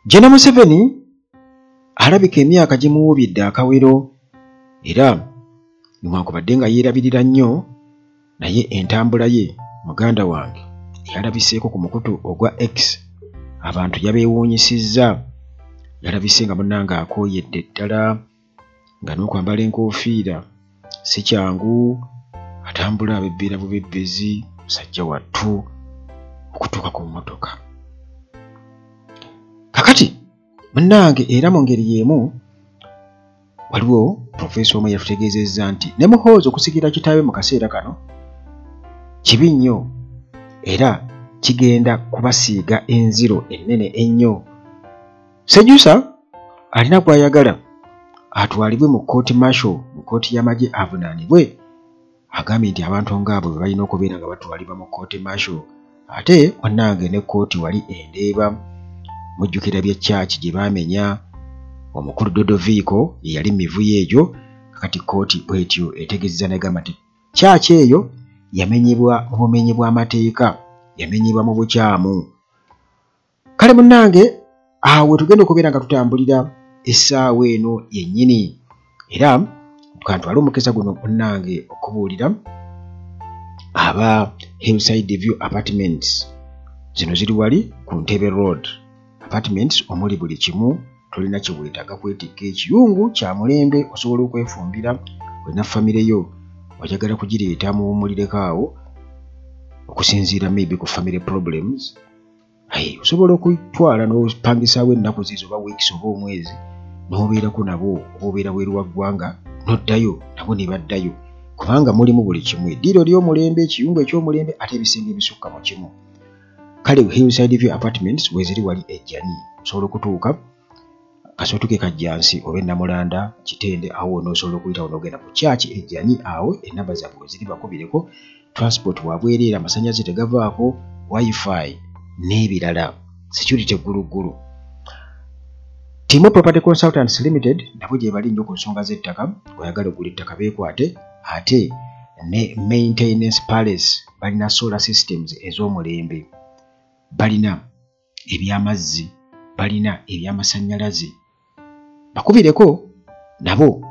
General Museveni alabika emyaka gimuwubidde akawero, era newankubadde nga yeerabirira nnyo, naye entambula ye muganda wange yalabiseeko ku mukutu ogwa X, abantu yabeewuunyisizza. Yalabise nga munnange akooyedde ddala, nga n'okwambala enkofiira si kyangu, atambula abebbeera bubebbezi musajja wattu okutuuka ku mmotoka. Kakati munnange era mu ngeri y'emu waliwo profesa omu yatutegeezezza nti ne Muhoozi okusikira kitaawe mu kaseera kano kibi nnyo, era kigenda kubasiiga enziro ennene ennyo. Sejusa alina gw'ayagala atwalibwe mu kkooti martial, mu kkooti y'amagye avunaanibwe. Agambye nti abantu ng'abo be balina okubeera nga batwalibwa mu kkooti martial. Ate munnange ne kkooti wali endeeba, mujjukira bya church gye baamenya, omukulu Dodoviiko ye yali mu mivuyo egyo. Kakati kkooti bw'etyo etegeezezza n'egamba nti church eyo yamenyebwa mu bumenyi bw'amateeka, yamenyebwa mu bukyamu. Kale munnange awo we tugenda okubeera nga tutambulira essaawa eno yennyini, era kantwale omukisa guno munnange okubuulira aba Hillside View Apartments. Zino ziri wali ku Ntebe Road. Apartments omuli buli kimu, tolina kye weetaaga kwetikka, ekiyungu kya mulembe, osobola okwefumbira, olina famire yo oyagala kugireeta muwummulireko awo okusinziira maybe ku family problems. Aye, osobola okutwala n'opangisaawo ennaku zizo oba weeks oba omwezi n'obeerako nabo, oba obeera bweru wa ggwanga n'oddayo nabo ne baddayo, kubanga mulimu buli kimu, eddiiro ly'omulembe, ekiyungu eky'omulembe, ate ebisenge ebisukka mu kimu. Kale Hillside View Apartments weeziri wali ejjani, osobola okutuuka kasootuke Kajjansi oba Namulanda Kitende, awo wonna osobola okuyitawo n'ogenda ku kyaki ejjani awo ennamba zaabwe weziri, bakubireko. Transport wabwereere, amasannyalaze tegavaako, wifi n'ebirala, security gguluggulu. Timo Property Consultants Limited nabo gye bali nnyo ku nsonga z'ettaka, oyagala ogula ettaka beekwate. Ate ne Maintenance Palace balina solar systems ez'omulembe, balina ebyamazzi, balina ebyamasannyalaze, bakubireko nabo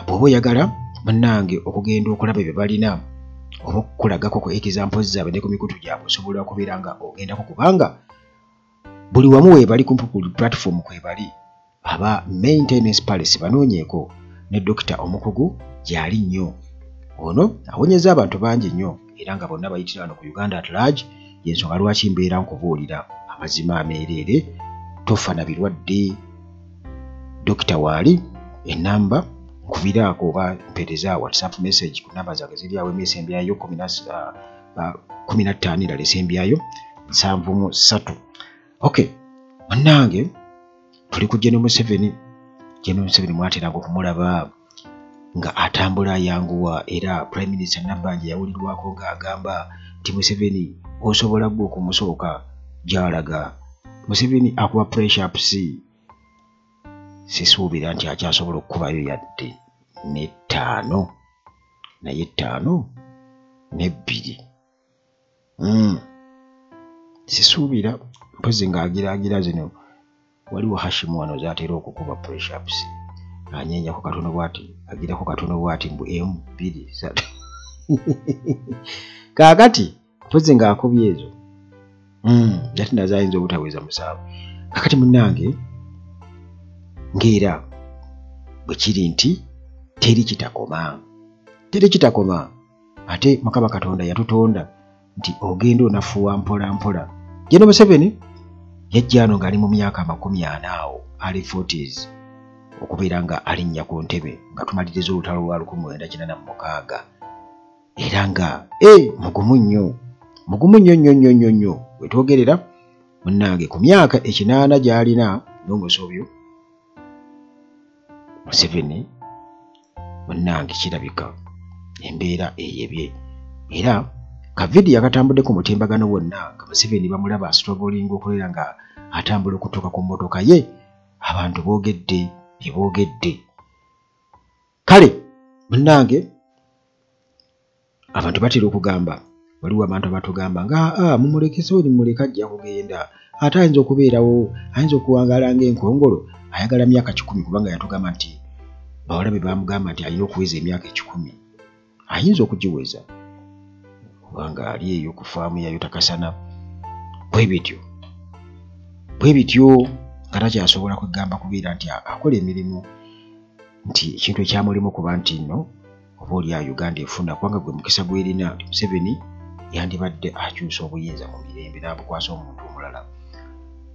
bw'oba oyagala munnange okugenda okulaba ebyo balina oba okukulagako ku examples zaabwe ne ku mikutu gyabwe, osobola okubeera nga ogendako kubanga buli wamu weebali kumpi ku platform kwebali. Aba Maintenance Palace banoonyeeko, ne dokita omukugu gy'ali nnyo, ono awonyeza abantu bangi nnyo era nga bonna bayitira wano ku Uganda at large. Y'ensonga lwaki mbeera nkubuulira amazima ameereere, tofa na birwadde. Dokita waali, ennamba nkubiraako oba mpeereza WhatsApp message ku namba zange ziri awo, emu esembyayo 15, endala esembyayo 73. Okay, munnange tuli ku General Museveni. General Museveni mwateranga okumulaba nga atambula ayanguwa, era Prime Minister Nabbanja yawulirwako ng'agamba nti Museveni osobola ggwe okumusooka gy'alaga. Museveni akuba press ups, sisuubira nti akyasobola okukubayo yadde n'ettaano, naye ttaano n'ebbiri sisuubira, mpozi ng'agiraagira zino. Waliwo Hashimu wano z'atera okukuba press ups, anyenyako katono bw'ati, agirako katono bw'ati mbu emu bbiri ssatu. Kaakati mpozi ng'akubye ezo ate nazo ayinza obutaweza 7. Kakati munnange ng'era bwe kiri nti teri kitakoma, teri kitakoma, ate Mukama Katonda yatutonda nti ogenda onafuwa mpola mpola. General Museveni yajja ano ng'ali mu myaka 40 awo, early 40s, okubeera nga alinnya ku ntebe nga tumaliriza olutalo lwa 1986, era nga mugumu nnyo, mugumu nnyo nnyo nnyo nnyo nnyo. Wetwogerera munnange ku myaka 80 gy'alina n'omusobyo, Museveni munnange kirabika embeera eyebye, era ka vidiyo akatambudde ku mutimbagano wonna nga Museveni bamulaba astrugglinga okubeera nga atambula okutuuka ku mmotoka ye, abantu boogedde bye boogedde. Kale munnange abantu batera okugamba Waliwo abantu abatugamba nga mumuleke so nimuleka ajja kugenda, ate ayinza okubeerawo, ayinza okuwangaala ng'enkongolo, ayagala myaka 100 kubanga yatugamba nti bawala be bamugamba nti alina okuweza emyaka 100, ayinza okugiweza kubanga ali eyo ku faamu yayo takasana. Bwe bityo nga takyasobola kwegamba kubeera nti akola emirimu, nti ekintu ekyamulimu kuba nti nno oba oli Uganda efuna, kubanga gwe mukisa gwerina nti Museveni yandibadde akyusa obuyinza mu mirembe n'abukwasa omuntu omulala.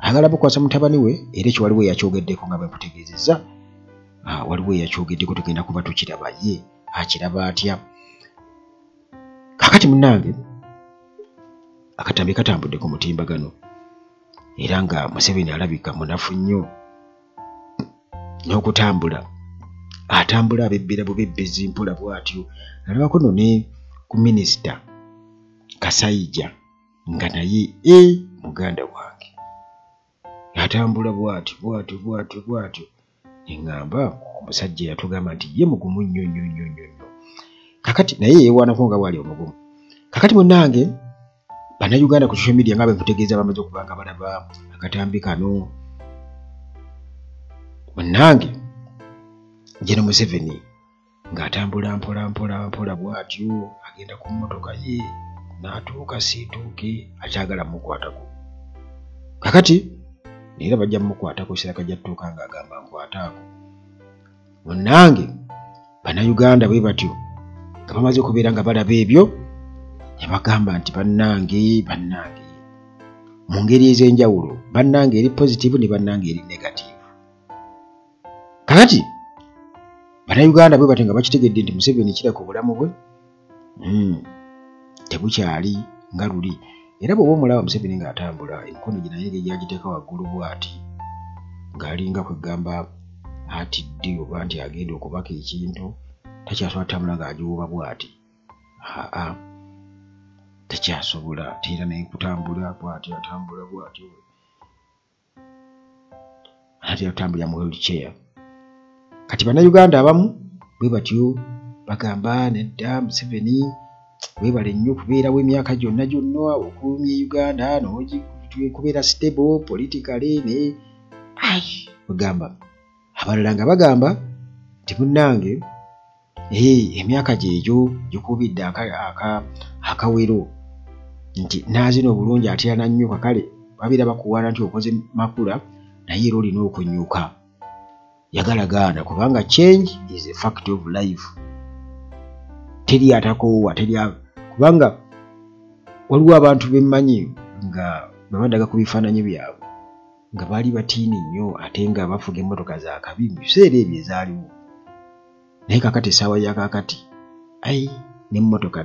Ayagala bukwasa mutabani we, era ekyo waliwo eyakyogeddeko nga bwe nkutegeezezza, waliwo eyakyogeddeko, tugenda kuba tukiraba ye akiraba atya. Kaakati munnange akatambi katambudde ku mutimbagano era nga Museveni alabika munafu nnyo n'okutambula, atambula abebbera bubebbezi mpola bw'atyo. Nalabako nno ne ku minisita Kasaija nga naye muganda wange atambula bw'atyo bw'atyo bw'atyo bw'atyo, neŋŋamba omusajja yatugamba nti ye mugumu nnyo nnyo nnyo nnyo nnyo. Kakati naye yeewaanako nga bw'ali omugumu. Kakati munnange Bannayuganda ku social media nga bwe nkutegeeza bamaze okuba nga balaba akatambi kano. Munnange Gen Museveni ng'atambula mpola mpola mpola bw'atyo agenda ku mmotoka ye n'atuuka siituuke akyagala mukwatako. Kakati era bajja mukwatako kiseera kajja tutuuka ng'agamba nkwataako. Munnange Bannayuganda bwe batyo nga bamaze okubeera nga balaba ebyo ne bagamba nti bannange bannange mu ngeri ez'enjawulo, bannange eri positive ne bannange eri negative. Kakati Bannayuganda bwe batyo nga bakitegedde nti Museveni kiraka obulamu bwe tebukyali nga luli. Era bw'oba omulaba Museveni ng'atambula emikono gye naye gyagiteeka waggulu bw'ati ng'alinga kwegamba atidde oba nti agenda okubaka ekintu, takyasobola kutambula ng'agiwuuba bw'ati, aa takyasobola ate era naye kutambula bw'ati atambula bw'atyo, atera kutambulira mu wheelchair. Kati Bannayuganda abamu bwe batyo bagamba nedda Museveni weebale nnyo okubeerawo emyaka gyonna gyonna, okuumye Uganda n'okubeera stable politically ne kwegamba. Abalala nga bagamba nti munnange emyaka gyegyo gikubidde akawero nti n'azina obulungi atera n'annyuka. Kale babeera bakuwaana nti okoze makula naye era olina okunyuka. Yagala gaana kubanga change is a fact of life. Teri atakoowa, teri kubanga waliwo abantu bemmanyi nga bwe bandaga ku bifaananyi byabwe nga baali batiini nnyo ate nga bafuga emmotoka za kabi mu biseera ebyo ezaaliwo. Naye kaakati essaawa ya kaakati ai n'emmotoka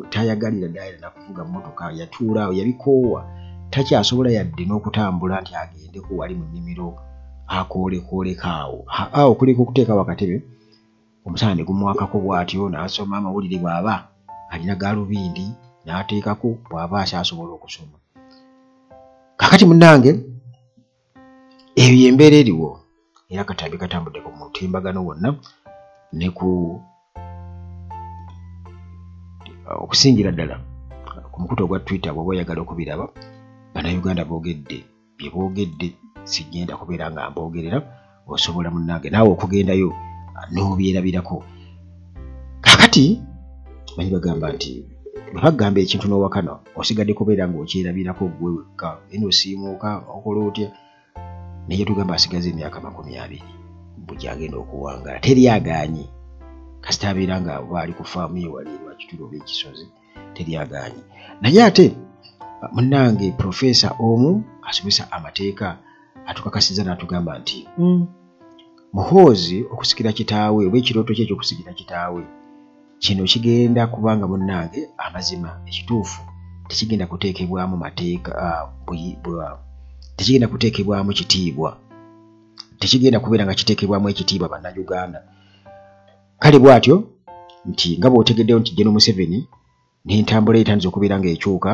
tayagalira ddala nakuvuga mmotoka, yatuula awo yabikoowa, takyasobola yadde n'okutambula nti agendeko wali mu nnimiro akoolekooleko awo. Okuleka okuteekawo akatebe omusana ne gumwakako bw'atyo n'asoma amawulire bw'aba alina gaalubindi n'ateekako bw'aba akyasobola okusoma. Kaakati munnange ebyo embeera eriwo era katambi katambudde ku mutimbagano wonna ne ku okusingira ddala ku mukutu ogwa Twitter bw'oba oyagala okubiraba. Bannayuganda boogedde bye boogedde, sigenda kubeera nga mboogerera, osobola munnange naawe okugendayo n'obyerabirako. Kaakati manyi bagamba nti bwe bagamba ekintu n'owakana osigadde kubeera ng'okyerabirako ggwe wekka, eno osiimuuka okola otya, naye tugamba asigaza emyaka 20 mbu gy'agenda okuwangaala, teri agaanye kasita abeera nga oba ali ku faamu ye wali Lwakitula oba ekisozi, teri agaanye. Naye ate munnange profesa omu asomesa amateeka atukakasizza n'atugamba nti Muhoozi okusikira kitaawe oba ekirooto kye eky'okusikira kitaawe kino kigenda kubanga munnange amazima ekituufu tekigenda kuteekebwamu mateeka, tekigenda kuteekebwamu kitiibwa, tekigenda kubeera nga kiteekebwamu ekitiibwa Bannayuganda. Kale bw'atyo nti nga bw'otegeddewo nti Gen Museveni n'entambula etandise okubeera ng'ekyuka,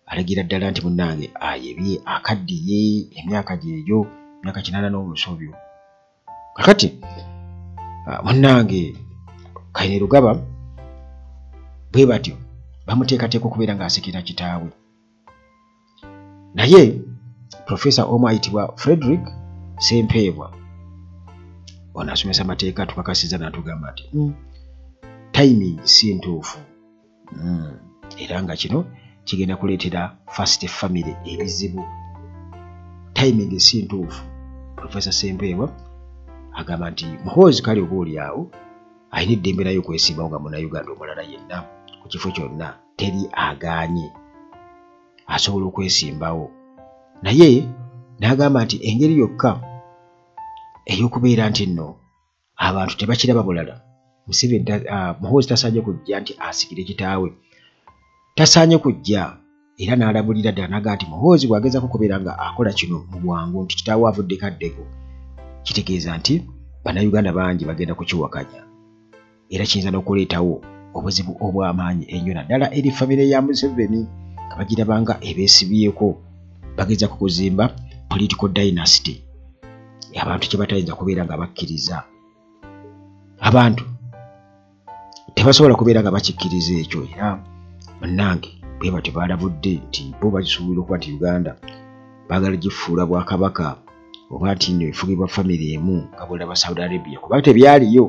alagira ddala nti munnange ayebye akaddiye emyaka gyegyo emyaka 80 n'omusobyo. Kakati munnange Kainerugaba bwe batyo Bamuteekateeka okubeera ng'asikira kitaawe. Naye Profesa omu ayitibwa Frederick Sempeebwa, ono asomesa amateeka, tukakasiza n'atugamba nti timing si ntuufu, era nga kino kigenda kuleetera first family ebizibu. Timing si ntuufu. Profesa Sempeebwa agamba nti Muhoozi kale oba oli awo alina eddembe naye okwesimbawo nga Munnayuganda omulala yenna ku kifo kyonna, teri agaanye, asobola okwesimbawo. Naye n'agamba nti engeri yokka ey'okubeera nti nno abantu tebakiraba bulala, Museveni Muhoozi tasaanye kujja nti asikire kitaawe, tasaanye kujja. Era n'alabulira ddala n'agamba nti Muhoozi bw'agezaako okubeera nga akola kino mu bwangu nti kitaawe avuddeko addeko, kitegeeza nti Bannayuganda bangi bagenda kukiwakanya, era kiyinza n'okuleetawo obuzibu obw'amaanyi ennyo naddala eri famire ya Museveni nga bagirabanga ebeesibyeko, bagezaako kuzimba political dynasty, abantu kye batayinza kubeera nga bakkiriza. Abantu tebasobola kubeera nga bakikkiriza ekyo. Era munnange bwe batyo balabudde nti bo bakisuubira okuba nti Uganda baagala gifuula bwakabaka oba nti nno efugibwa famire emu nga bw'olaba Saudi Arabia, kuba tebyaliyo.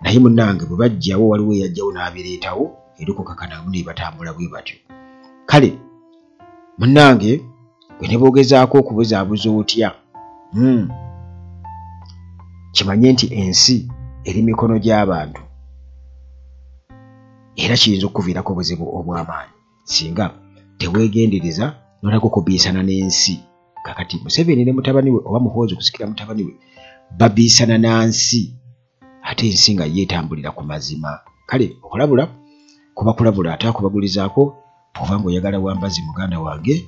Naye munnange bwe bajjawo waliwo eyajjawo n'abireetawo era okukakana ne batambula bwe batyo. Kale munnange gwe ne boogezaako okubuzaabuza otya, kimanye nti ensi eri mikono gy'abantu, era kiyinza okukuviirako obuzibu obw'amaanyi singa teweegendereza n'olako okubiisana n'ensi. Kakati Museveni ne mutabani we oba Muhoozi okusikira mutabani we babiisana na nsi, ate ensi nga ye etambulira ku mazima. Kale okulabula kuba kulabula, ate akubagulizaako bw'oba ng'oyagala wambazi muganda wange,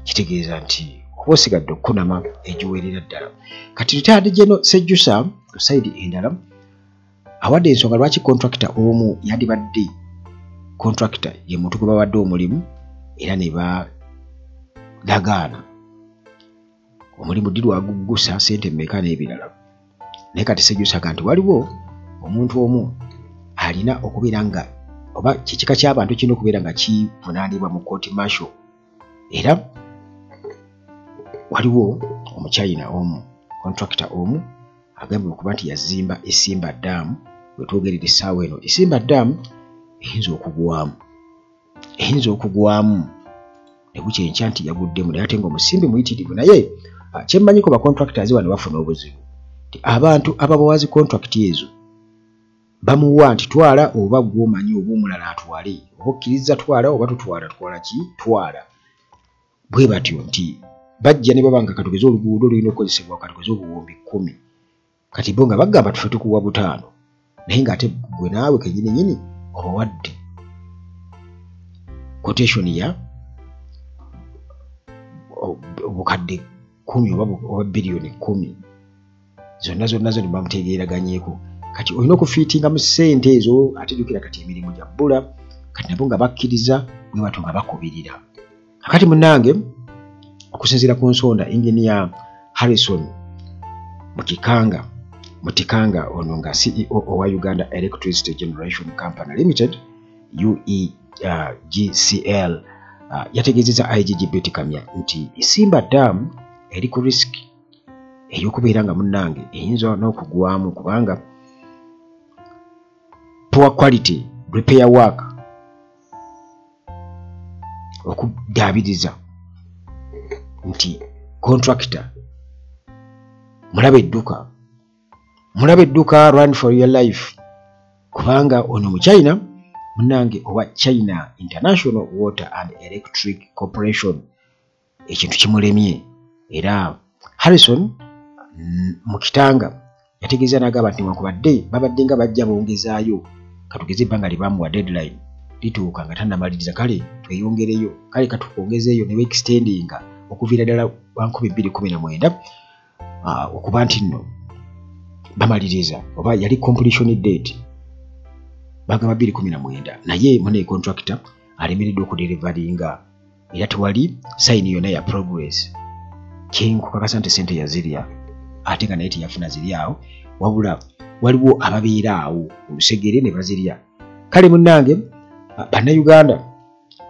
kitegeeza nti oba osigadde okukunama egiwerera ddala. Kati retired General Sejjusa ku sayidi endala awadde ensonga lwaki contractor omu yandibadde contractor ye muntu gwe bawadde omulimu era ne balagaana omulimu ddi lwagugusa, ssente mmeka n'ebirala. Naye kati Sejjusa agamba nti waliwo omuntu omu alina okubeera nga oba kikika ky'abantu kirina okubeera nga kivunaanibwa mu court martial, era waliwo Omuchina omu contractor omu agambibwa okuba nti yazimba Isimba Dam. We twogerera essaawa eno Isimba Dam eyinza okugwamu ne bukya enkya nti yaguddemu, naye ate ng'omusimbi muyitirivu. Naye kyemmanyiko ba contractors bano bafuna obuzibu nti abantu ababawazi contract ezo bamuwa nti twala oba gw'omanyi oba omulala atwale, oba okkiriza twala oba totwala, twala ki twala. Bwe batyo nti bajja ne baba nga katugeze oluguudo lulina okukozesebwa katugeze obuwumbi 10, kati bo nga bagamba tufe tukuwa 5, naye ng'ate gwe naawe kennyini nnyini obawadde quotation ya obukadde 10 oba biliyoni 10, zonna zonna zonna bamutegeeraganyeeko. Kati olina okufiitinga mu ssente ezo, ate jjukira kati emirimu gya bbula, kati nabo nga bakkiriza bwe batyo nga bakubirira. Kakati munnange okusinziira ku nsonda, Engineer Harrison Mutikanga ono nga CEO owa Uganda Electricity Generation Company Limited UEGCL yategeezezza IGG Betty Kamya nti Isimba Dam eri ku risk ey'okubeera nga munnange eyinza n'okugwamu kubanga poor quality repair work, okuddaabiriza nti contractor mulabe edduka run for your life, kubanga ono mu China munnange owa China International Water and Electric Corporation ekintu kimulemye. Era Harrison Mukitanga yategeeza n'agamba nti newankubadde babadde nga bajja bongezaayo katugeze ebbanga lye bamuwa deadline lituuka nga tannamaliriza, kale tweyongereyo, kale katukwongezeeyo ne beextendinga okuviira ddala 2019 okuba nti nno bamaliriza oba yali completion date bagamba 2019, naye mune contractor alemereddwa okudelivaringa era tewali sign yonna ya progress. Kyenkukakasa nti ssente yazirya ate nga naye teyafuna ziri awo, wabula waliwo ababeera awo olusegere ne bazirya. Kale munnange Bannayuganda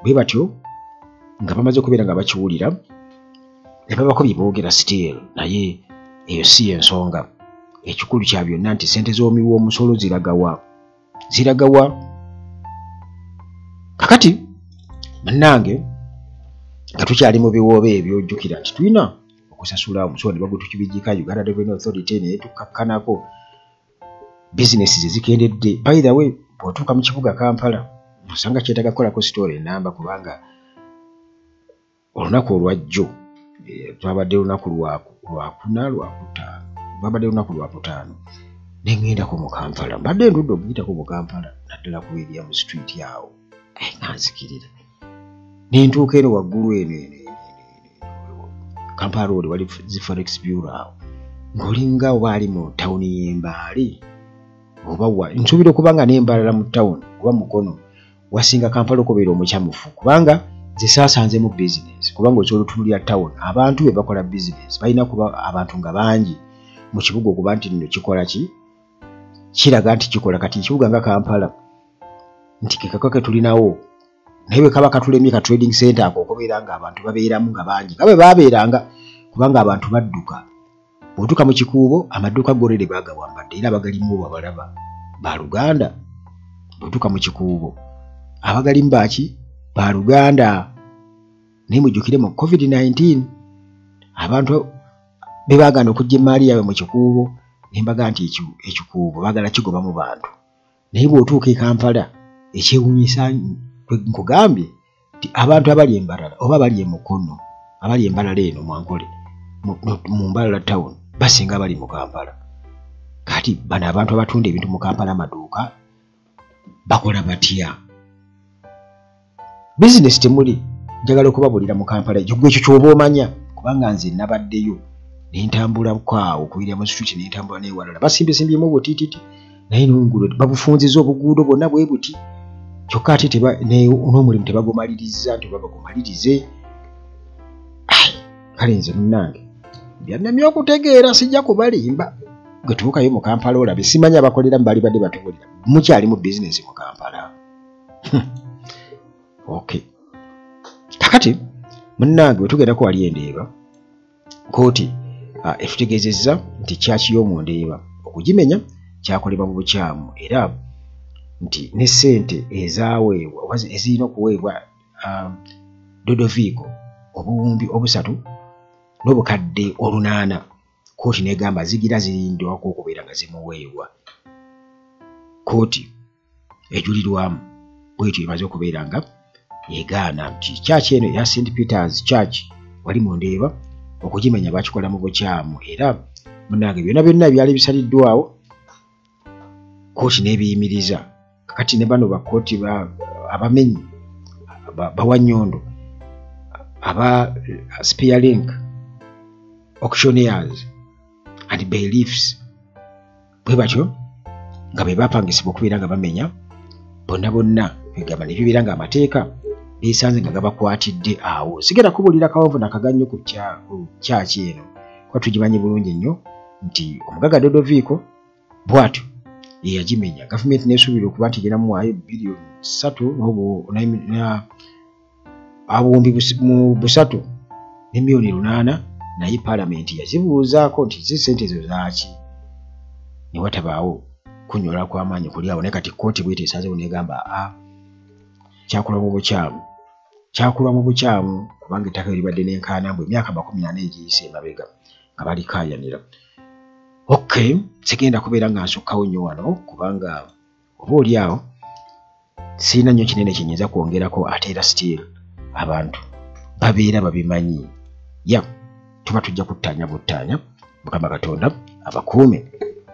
bwe batyo nga bamaze okubeera nga bakiwulira ne babako bye boogera still, naye eyo si y'ensonga. Ekikulu kya byonna nti ssente z'omuwi w'omusolo ziragawa, ziragawa. Kakati bannange nga tukyali mu biwoobe ebyo, ojjukira nti tulina okusasula omusolo ne bagutukibijjika Uganda Revenue Authority naye tukkakkanako bizinesi ze zikendedde. By the way, bw'otuuka mu kibuga Kampala osanga kyetaaga kukolako sitoola ennamba, kubanga olunaku olwajjo twabadde lunaku lwakuna lwakutaano, lwabadde lunaku lwakutaano, ne ŋŋendako mu Kampala. Mbadde ndudde okuyitako mu Kampala naddala ku area mu street awo, nga nzikirira ne ntuuka eno waggulu eno eno eno Kampala Road wali zi Forex Bureau awo, ng'olinga oba ali mu tawuni y'Embaale oba wa, nsuubira okuba nga n'Embalala mu tawuni oba Mukono wasinga Kampala okubeera omukyamufu, kubanga nze saasanzemu bizinesi. Kubanga osobola otunuulira tawuni, abantu be bakola bizinesi balina kuba abantu nga bangi mu kibuga okuba nti nno kikola ki, kiraga nti kikola. Kati ekibuga nga Kampala nti ke kaka ke tulinawo, naye bwe kaba katulemye ka trading center ako okubeera nga abantu babeeramu nga bangi nga bwe baabeeranga, kubanga abantu badduka. Bw'otuuka mu Kikuubo amaduuka gorere baagawambadde era abagalimu babalaba baluganda. Bw'otuuka mu Kikuubo abagalimu baaki baluganda. Naye mujjukire mu COVID-19 abantu be baagaana okujja emaali yaabwe mu Kikuubo, ne mbaga nti Ekikuubo baagala kigoba mu bantu. Naye bw'otuuka e Kampala ekyewuunyisa nkugambye nti abantu abali e Mbarara oba abali e Mukono, abali e Mbarara eno Mwankole mu Mbarara town basinga abali mu Kampala. Kati bano abantu abatunda ebintu mu Kampala amaduuka bakola batya? Bizinesi temuli. Njagala okubabulira mu Kampala ekyo gwe ekyo ky'oba omanya, kubanga nze nabaddeyo ne ntambulako awo ku William Street ne ntambula n'ewalala, basimbyesimbyemu obutiititi naye n'enguudo babufunziza obuguudo bwonna bwe buti, kyokka ate n'omulimu tebagumaliriza nti oba bagumalirize. Kale nze munnange byannemye okutegeera, sijja kubalimba. Gwe tuukayo mu Kampala olabe, simanyi abakoleramu baali badde batubulira mukyali mu bizinesi mu Kampala. Okay, kakati munnange bwe tugendako wali Endeeba, kkooti etutegeezezza nti kyaki y'omu Ndeeba okugimenya kyakolebwa mu bukyamu, era nti ne ssente ezaaweebwa oba ezirina okuweebwa Dodoviiko obuwumbi 3 n'obukadde 800, kkooti n'egamba zigira zirindwako okubeera nga zimuweebwa. Kkooti ejulirwamu bwetyo emaze okubeera nga egaana nti kyaki eno eya St Peters Church wali mu Ndeeba okugimenya bakikola mu bukyamu, era munnange byonna byonna ebyali bisaliddwawo kkooti n'ebiyimiriza. Kakati ne bano bakkooti abamenyi bawannyondo aba Spearlink Auctioneers and Bailiffs bwe batyo nga be bapangisibwa okubeera nga bamenya bonna bonna, egamba ne bibeera nga amateeka beesanze nga gabakwatidde awo. Sigenda kubuulira kawonvu nakagannyo ku kyaki eno, kuba tugimanyi bulungi nnyo nti omugagga Dodoviiko bw'atyo ye yagimenya. Gavumenti n'esuubira okuba nti egenda muwaayo biliyoni 3 obuwumbi 3 ne miliyoni 8, naye paalamenti yazibuuzaako nti zi ssente ezo zaaki, ne watabaawo kunyola kw'amaanyi kuli awo. Naye kati kkooti bw'etyo esazeewo n'egamba kyakolwa mu bukyamu, kyakolwa mu bukyamu kubanga ettaka libadde n'enkaana mbu emyaka 40 egiyise emabega nga balikaayanira. Okay, sigenda kubeera nga nsukkawo nnyo wano kubanga oba oli awo sirina nnyo kinene kye nnyinza kwongerako, ate era still abantu babeera babimanyi. Ya tuba tujja kuttaanya buttaanya. Mukama Katonda abakuume.